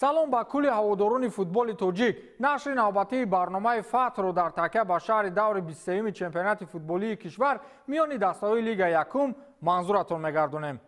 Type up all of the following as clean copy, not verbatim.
Салом ба кулли ҳаводорони футболи тоҷик. Нашри навбатии барномаи Фатҳро дар такя ба шаҳри даври 23-юми чемпионати футболии кишвар миёни дастаҳои Лига якум манзуратон мегардонем.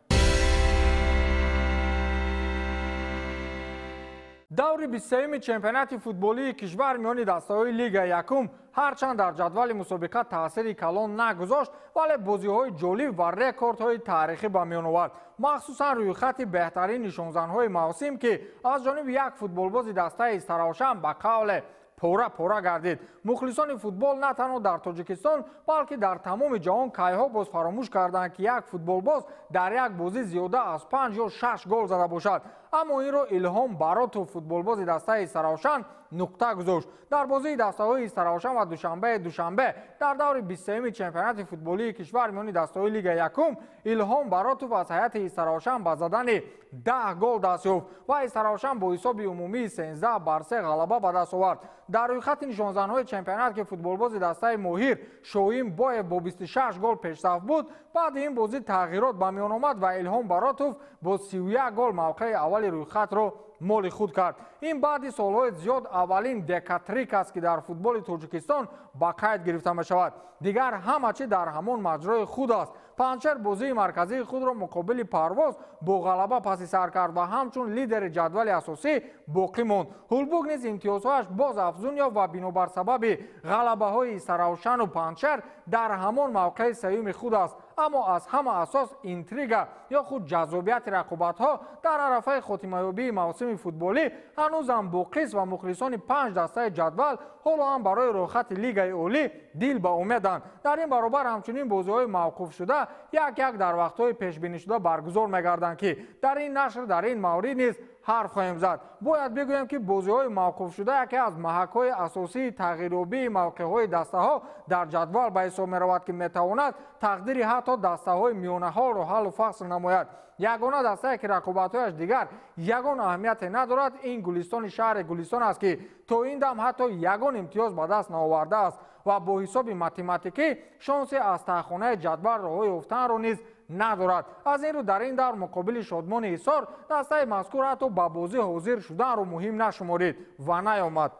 Даври 23-юми чемпионати футболии кишвар миёни дастаҳои Лига якум ҳарчанд дар ҷадвали мусобиқа таъсири калон нагузошт, вале бозиҳои ҷолиб ва рекордҳои таърихӣ ба миён овард. Махсусан рӯйхати беҳтарин нишонзанҳои мавсим, ки аз ҷониби як футболбози дастаи Истаравшан ба қавле пора-пора гардид. Мухлисони футбол на танҳо дар Тоҷикистон, балки дар тамоми ҷаҳон кайҳо боз фаромӯш карданд, ки як футболбоз дар як бозӣ зиёда аз 5 ё 6 гол зада бошад. Аммо инро Илҳом Баротов, футболбози дастаи Истаравшан, нуқта гузошт. Дар бозии дастаҳои Истаравшан ва Душанбеи Душанбе дар даври 23-юми чемпионати футболии кишвар миёни дастаҳои Лига якум Илҳом Баротов аз ҳайати Истаравшан ба задани 10 гол даст ёфт ва Истаравшан бо ҳисоби умумии 13-3 ғалаба ба даст овард. Дар рӯйхати нишонзанҳои чемпионат, ки футболбози дастаи Моҳир Шоҳин Боев бо 26 гол пешсаф буд, баъди ин бозӣ тағйирот ба миён омад ва Илҳом Баротов бо 31 гол мавқеи аввали рӯйхатро моли худ кард. Ин баъди солҳои зиёд аввалин декатрик аст, ки дар футболи Тоҷикистон ба қайд гирифта мешавад. Дигар ҳама чи дар ҳамон маҷрои худ аст. Панҷшер бозии марказии худро муқобили Парвоз бо ғалаба паси сар кард ва ҳамчун лидери ҷадвали асосӣ боқӣ монд. Ҳулбук низ имтиёзҳояш боз афзун ёфт ва бинобар сабаби ғалабаҳои Истаравшану Панҷшер дар ҳамон мавқеи сеюми худ аст. Аммо аз ҳама асос интрига ё худ ҷаззобияти рақобатҳо дар арафаи хотимаёбии мавсими футболӣ ҳанӯзам боқист ва мухлисони 5 дастаи ҷадвал ҳоло ҳам барои рӯйхати Лигаи Олӣ дил ба умеданд. Дар ин баробар ҳамчунин бозиҳои мавқуфшуда як-як дар вақтҳои пешбинишуда баргузор мегарданд, ки дар ин нашр дар ин маврид низ ҳарф хоҳем зад. Бояд бигӯем, ки бозиҳои мавқуфшуда яке аз маҳакҳои асосии тағйирёбии мавқеъҳои дастаҳо дар ҷадвал ба ҳисоб меравад, ки метавонад тақдири ҳатто дастаҳои миёнаҳолро ҳаллу фасл намояд. Ягона дастае, ки рақобатҳояш дигар ягон аҳамияте надорад, ин Гулистони шаҳри Гулистон аст, ки то ин дам ҳатто ягон имтиёз ба даст наовардааст ва бо ҳисоби математикӣ шонси аз таҳхонаи ҷадвал роҳ ёфтанро низ надорад. Аз ин рӯ дар ин давр муқобили Шодмони Ҳисор дастаи мазкур ҳатто ба бозӣ ҳозир шуданро муҳим нашуморид ва наёмад.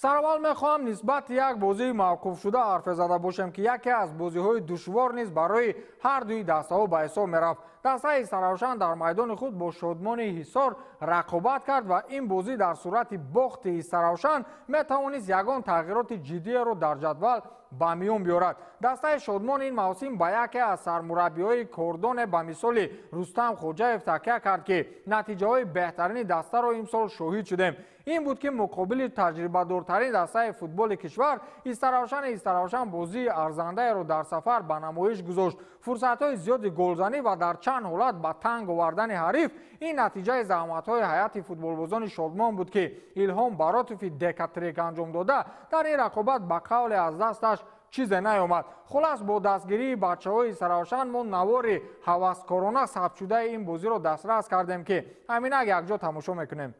Сараввал мехоҳам нисбати як бозии мавқуфшуда ҳарфе зада бошем, ки яке аз бозиҳои душвор низ барои ҳар дуи дастаҳо ба ҳисоб мерафт. Дастаи Истаравшан дар майдони худ бо Шодмони Ҳисор рақобат кард ва ин бозӣ дар сурати бохти Истаравшан метавонист ягон тағйироти ҷиддиеро дар ҷадвал ба миён биёрад. Дастаи Шодмон ин мавсим ба яке аз сармураббиҳои кордоне ба мисоли Рустам Хоҷаев такя кард, ки натиҷаҳои беҳтарини дастаро имсол шоҳид шудем. Ин буд, ки муқобили таҷрибадортарин дастаи футболи кишвар Истаравшан бозии арзандаеро дар сафар ба намоиш гузошт. Фурсатҳои зиёди голзанӣ ва дар чанд ҳолат ба танг овардани ҳариф ин натиҷаи заҳматҳои ҳайати футболбозони Шодмон буд, ки Илҳом Баротови декатрик анҷом дода дар ин рақобат ба қавле аз дасташ чизе наёмад. Хулас, бо дастгирии бачаҳои Истаравшан мо навори ҳаваскорона сабтшудаи ин бозиро дастрас кардем, ки ҳаминак якҷо тамошо мекунем.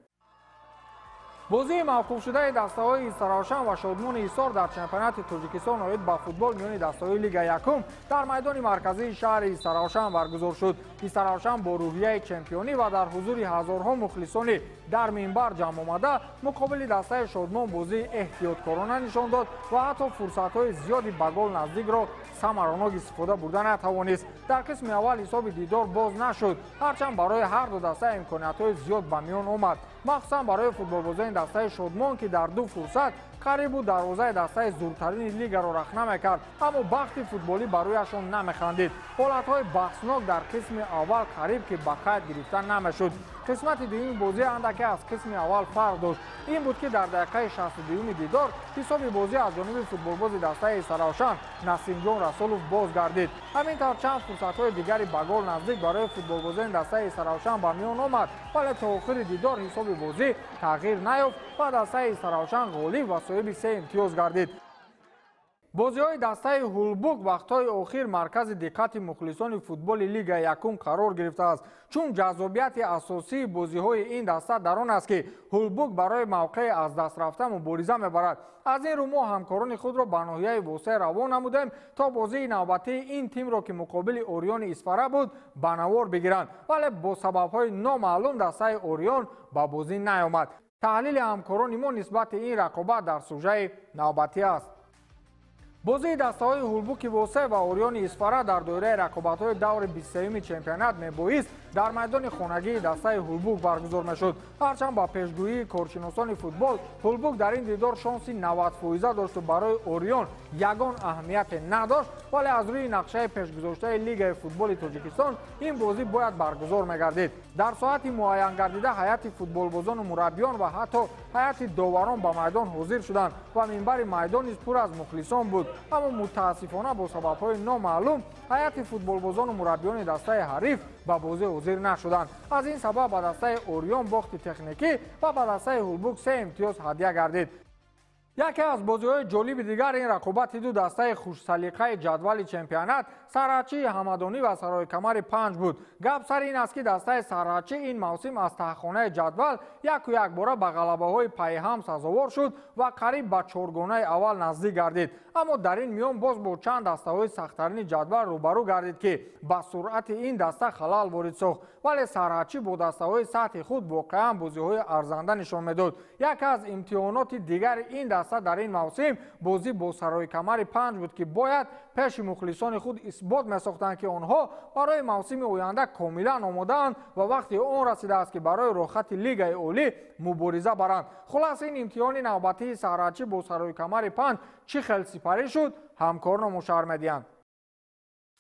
Бозии мавқуфшудаи дастаҳои Истаравшан ва Шодмони Ҳисор дар чемпионати Тоҷикистон оид ба футбол миёни дастаҳои Лига якум дар майдони марказии шаҳри Истаравшан баргузор шуд. Истаравшан бо рӯҳияи чемпионӣ ва дар ҳузури ҳазорҳо мухлисони дар минбар ҷамъ омада муқобили дастаи Шодмон бозии эҳтиёткорона нишон дод ва ҳатто фурсатҳои зиёди ба гол наздикро самаранок истифода бурда натавонист. Дар қисми аввал ҳисоби дидор боз нашуд, ҳарчанд барои ҳар ду даста имкониятҳои зиёд ба миён омад, махсусан барои футболбозони дастаи Шодмон, ки дар ду фурсат қарибу дарвозаи дастаи зуртарини лигаро рахна мекард, аммо бахти футболӣ ба рӯяшон намехандид. Ҳолатҳои баҳснок дар қисми аввал қариб ки ба қайд гирифта намешуд. Қисмати дуюми бозӣ андаке аз қисми аввал фарқ дошт. Ин буд, ки дар дақиқаи 62-юми дидор ҳисоби бозӣ аз ҷониби футболбози дастаи Истаравшан Насимҷон Расулов боз гардид. Ҳамин тавр чанд фурсатҳои дигари ба гол наздик барои футболбозони дастаи Истаравшан ба миён омад, вале то охири дидор ҳисоби бозӣ тағйир наёфт ва дастаи Истаравшан ғолиб ва соҳиби 3 имтиёз гардид. Бозиҳои дастаи Ҳулбук вақтҳои охир маркази диққати мухлисони футболи Лигаи якум қарор гирифтааст, чун ҷаззобияти асосии бозиҳои ин даста дар он аст, ки Ҳулбук барои мавқеи аз даст рафта мубориза мебарад. Аз ин рӯ мо ҳамкорони худро ба ноҳияи Восеъ равон намудем, то бозии навбатии ин тимро, ки муқобили Ориёни Исфара буд, ба навор бигиранд, вале бо сабабҳои номаълум дастаи Ориён ба бозӣ наёмад. Таҳлили ҳамкорони мо нисбати ин рақобат дар сужаи навбатӣ аст. Бозии дастаҳои Ҳулбуки Восеъ ва Ориёни Исфара дар доираи рақобатҳои даври 23-юми чемпионат мебоист дар майдони хонагии дастаи Ҳулбук баргузор мешуд. Ҳарчанд ба пешгӯии коршиносони футбол Ҳулбук дар ин дидор шонси 90% дошту барои Ориён ягон аҳамияте надошт, вале аз рӯи нақшаи пешгузоштаи Лигаи футболи Тоҷикистон ин бозӣ бояд баргузор мегардид. Дар соати муайянгардида ҳайати футболбозону мураббиён ва ҳатто ҳайати доварон ба майдон ҳозир шуданд ва минбари майдон низ пур аз мухлисон буд. Аммо мутаассифона бо сабабҳои номаълум ҳайати футболбозону мураббиёни дастаи ҳариф ба бозӣ ҳозир нашуданд. Аз ин сабаб ба дастаи Ориён бохти техникӣ ва ба дастаи Ҳулбук 3 имтиёз ҳадя гардид. Яке аз бозиҳои ҷолиби дигар ин рақобати ду дастаи хушсалиқаи ҷадвали чемпионат Сарҳадчии Ҳамадонӣ ва Сарои Камари 5 буд. Гап сар ин аст, ки дастаи Сарҳадчӣ ин мавсим аз таҳхонаи ҷадвал яку якбора ба ғалабаҳои пайҳам сазовор шуд ва қариб ба чоргонаи аввал наздик гардид. Аммо дар ин миён боз бо чанд дастаҳои сахттарини ҷадвал рӯбарӯ гардид, ки ба суръати ин даста халал ворид сохт, вале Сарҳадчӣ бо дастаҳои сатҳи худ воқеан бозиҳои арзанда нишон медод. Яке аз имтиҳоноти дигари ин даста дар ин мавсим бозӣ бо Сарои Камари 5 буд, ки бояд пеши мухлисони худ исбот месохтанд, ки онҳо барои мавсими оянда комилан омодаанд ва вақти он расидааст, ки барои роҳхати Лигаи олӣ мубориза баранд. Хулас, ин имтиҳони навбатии Сарҳадчӣ бо Сарои Камари 5 чӣ хел сипарӣ шуд, ҳамкорно мушарр медиҳанд.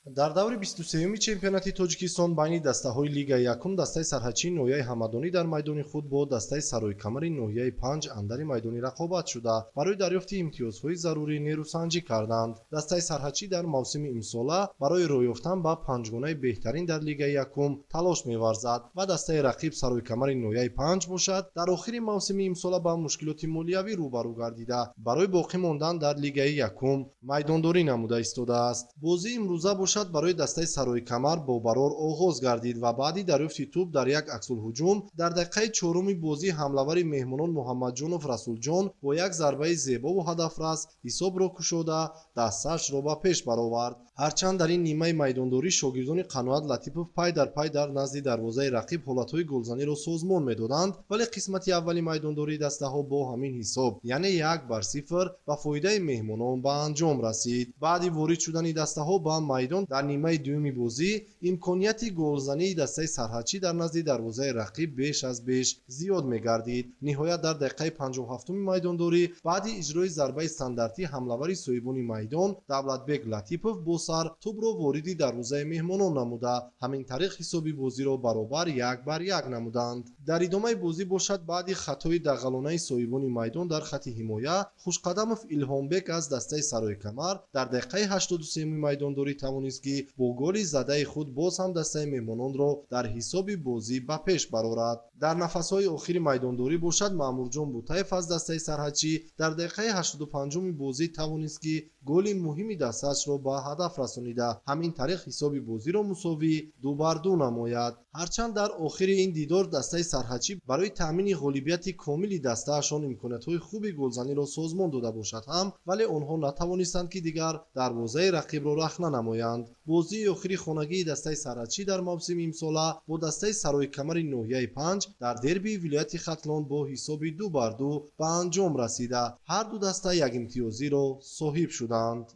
Дар даври 23-юми чемпионати Тоҷикистон байни дастаҳои Лигаи якум дастаи Сарҳадчии ноҳияи Ҳамадонӣ дар майдони худ бо дастаи Сарои Камари ноҳияи 5 андари майдони рақобат шуда, барои дарёфти имтиёзҳои зарурӣ нерӯсанҷӣ карданд. Дастаи Сарҳадчӣ дар мавсими имсола барои роҳ ёфтан ба панҷгонаи беҳтарин дар Лигаи якум талош меварзад ва дастаи рақиб Сарои Камари ноҳияи 5 бошад, дар охири мавсими имсола ба мушкилоти молиявӣ рӯбарӯ гардида, барои боқӣ мондан дар Лигаи якум майдондорӣ намуда истодааст. Бозии имрӯза бошад барои дастаи Сарои Камар бо барор оғоз гардид ва баъди дарёфти тӯб дар як аксулҳуҷум дар дақиқаи чоруми бозӣ ҳамлавари меҳмонон Муҳаммадҷонов Расулҷон бо як зарбаи зебову ҳадафрас ҳисобро кушода, дастаашро ба пеш баровард. Ҳарчанд дар ин нимаи майдондорӣ шогирдони Қаноат Латипов пай дар пай дар назди дарвозаи рақиб ҳолатҳои голзаниро созмон медоданд, вале қисмати аввали майдондории дастаҳо бо ҳамин ҳисоб, яъне 1-0 ба фоидаи меҳмонон ба анҷом расид. Баъди ворид шудани дастаҳо ба майдон дар нимаи дуюми бозӣ имконияти голзании дастаи Сарҳадчӣ дар назди дарвозаи рақиб беш аз беш зиёд мегардид. Ниҳоят дар дақиқаи 57-уми майдондорӣ баъди иҷрои зарбаи стандартӣ ҳамлавари соҳибони майдон Давлатбек Латипов бо сар тӯбро вориди дарвозаи меҳмонон намуда, ҳамин тариқ ҳисоби бозиро баробар 1-1 намуданд. Дар идомаи бозӣ бошад, баъди хатои дағалонаи соҳибони майдон дар хати ҳимоя Хушқадамов Илҳомбек аз дастаи Сарои Камар дар дақиқаи 83-уми майдондорӣ тавонист, ки бо голи задаи худ боз ҳам дастаи меҳмононро дар ҳисоби бозӣ ба пеш барорад. Дар нафасҳои охири майдондорӣ бошад, Маъмурҷон Бутаев аз дастаи Сарҳадчӣ дар дақиқаи 85-уми бозӣ тавонист, ки голи муҳими дастаашро ба ҳадаф расонида, ҳамин тариқ ҳисоби бозиро мусовӣ 2-2 намояд. Ҳарчанд дар охири ин дидор дастаи Сарҳадчӣ барои таъмини ғолибияти комили дастаашон имкониятҳои хуби голзаниро созмон дода бошад ҳам, вале онҳо натавонистанд, ки дигар дарвозаи рақибро рахна намоянд. Бозии охири хонагии дастаи Сарҳадчӣ дар мавсими имсола бо дастаи Сарои Камари ноҳияи 5 дар дербии вилояти Хатлон бо ҳисоби 2-2 ба анҷом расида, ҳар ду даста якимтиёзиро соҳиб шуданд.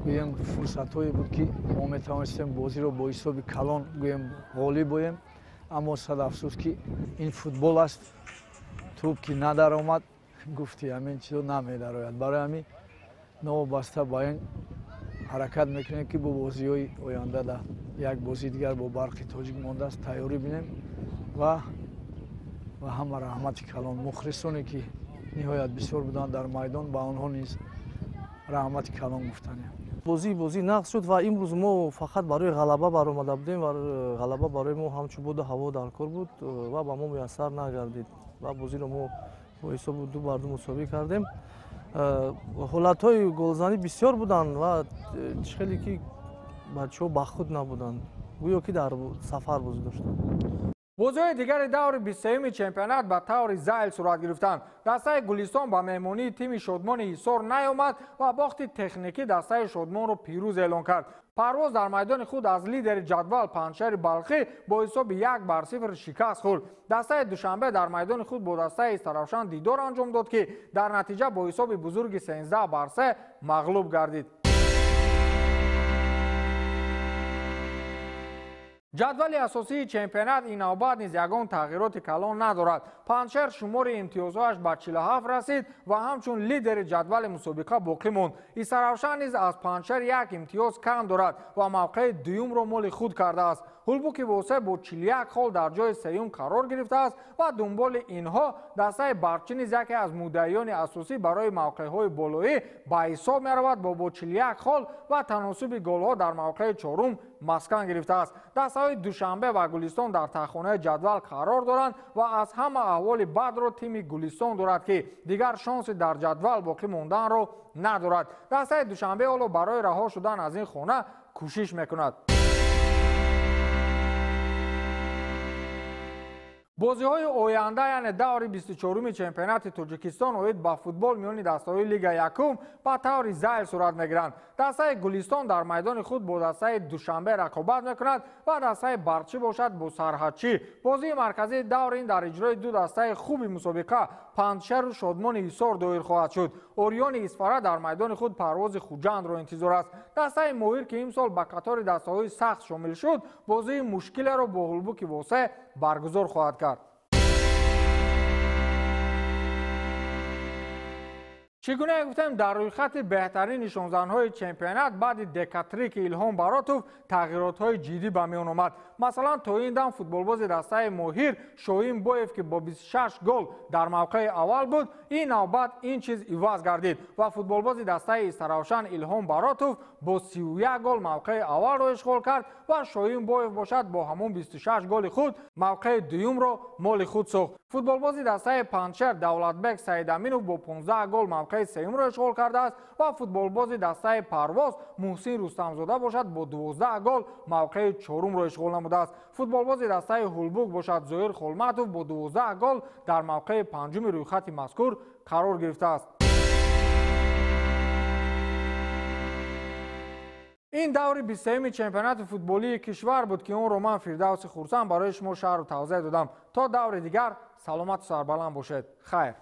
Гӯем, фурсатҳое буд, ки мо метавонистем бозиро бо ҳисоби калон, гӯем, ғолиб боем, аммо сад афсӯс, ки ин футбол аст, тӯб ки надаромад, гуфти ҳамин чизо намедарояд. Барои ҳамин новобаста ба ин ҳаракат мекунем, ки бо бозиҳои оянда да як бозии дигар бо Барқи Тоҷик мондааст, тайёрӣ бинем ва ҳама раҳмати калон мухлисоне, ки ниҳоят бисёр буданд дар майдон, ба онҳо низ раҳмати калон гуфтанем. Бозӣ нақз шуд ва имрӯз мо фақат барои ғалаба баромада будем ва ғалаба барои мо ҳамчун боду ҳаво дар кор буд ва ба мо муяссар нагардид ва бозиро мо бо ҳисоби 2-2 мусовӣ кардем. Ҳолатҳои голзанӣ бисёр буданд ва чӣ хеле ки бачаҳо ба худ набуданд, гӯё ки дар сафар бозӣ доштанд. Бозиҳои дигари даври 23-юми чемпионат ба таври зайл сурат гирифтанд. Дастаи Гулистон ба меҳмонии тими Шодмони Ҳисор наёмад ва бохти техникӣ дастаи Шодмонро пирӯз эълон кард. Парвоз дар майдони худ аз лидери ҷадвал Панҷшери Балхӣ бо ҳисоби 1-0 шикаст хӯрд. Дастаи Душанбе дар майдони худ бо дастаи Истаравшан дидор анҷом дод, ки дар натиҷа бо ҳисоби бузурги 13-3 мағлуб гардид. Ҷадвали асосии чемпионат ин навбат низ ягон тағйироти калон надорад. Панҷшер шумори имтиёзҳояш ба 47 расид ва ҳамчун лидери ҷадвали мусобиқа боқӣ монд. Истаравшан низ аз Панҷшер як имтиёз кам дорад ва мавқеи дуюмро моли худ кардааст. Ҳулбуки Восе бо 41 хол дар ҷои сеюм қарор гирифтааст ва дунболи инҳо дастаи Барчӣ низ яке аз муддаиёни асосӣ барои мавқеъҳои болоӣ ба ҳисоб меравад бо 41 хол ва таносуби голҳо дар мавқеи чорум маскан гирифтааст. Дастаҳои Душанбе ва Гулистон дар тахонаи ҷадвал қарор доранд ва аз ҳама аҳволи бадро тими Гулистон дорад, ки дигар шонси дар ҷадвал боқӣ монданро надорад. Дастаи Душанбе ҳоло барои раҳо шудан аз ин хона кӯшиш мекунад. Бозиҳои оянда, яъне даври 24-уми чемпионати Тоҷикистон оид ба футбол миёни дастаҳои Лига якум ба таври зайл сурат мегиранд. Дастаи Гулистон дар майдони худ бо дастаи Душанбе рақобат мекунад ва дастаи Барчӣ бошад бо Сарҳадчӣ. Бозии марказии давр ин дар иҷрои ду дастаи хуби мусобиқа Панҷшеру Шодмони Ҳисор доир хоҳад шуд. Ориёни Исфара дар майдони худ Парвози Хуҷандро интизор аст. Дастаи Моҳир, ки имсол ба қатори дастаҳои сахт шомил шуд, бозии мушкилеро бо Ҳулбуки Восе баргузор хоҳад кард. Чӣ гуна гуфтем, дар рӯйхати беҳтарин нишонзанҳои чемпионат баъди декатрики Илҳом Баротов тағйиротҳои ҷиддӣ ба миён омад. Масалан, то ин дам футболбози дастаи Моҳир Шоҳин Боев, ки бо 26 гол дар мавқеи аввал буд, ин навбат ин чиз иваз гардид ва футболбози дастаи Истаравшан Илҳом Баротов бо 31 гол мавқеи аввалро ишғол кард ва Шоҳин Боев бошад бо ҳамон 26 голи худ мавқеи дуюмро моли худ сохт. Футболбози дастаи Панҷшер Давлатбек Саидаминов бо 15 гол мавқеи сеюмро ишғол кардааст ва футболбози дастаи Парвоз Муҳсин Рустамзода бошад бо 12 гол мавқеи чорумро ишғол намудааст. Футболбози дастаи Ҳулбук бошад Зоир Холматов бо 12 гол дар мавқеи панҷуми рӯйхати мазкур қарор гирифтааст. Ин даври 23-юми чемпионати футболии кишвар буд, ки онро ман Фирдавси Хурсанд барои шумо шаҳру тавзеҳ додам. То даври дигар саломату сарбаланд бошед. Хайр.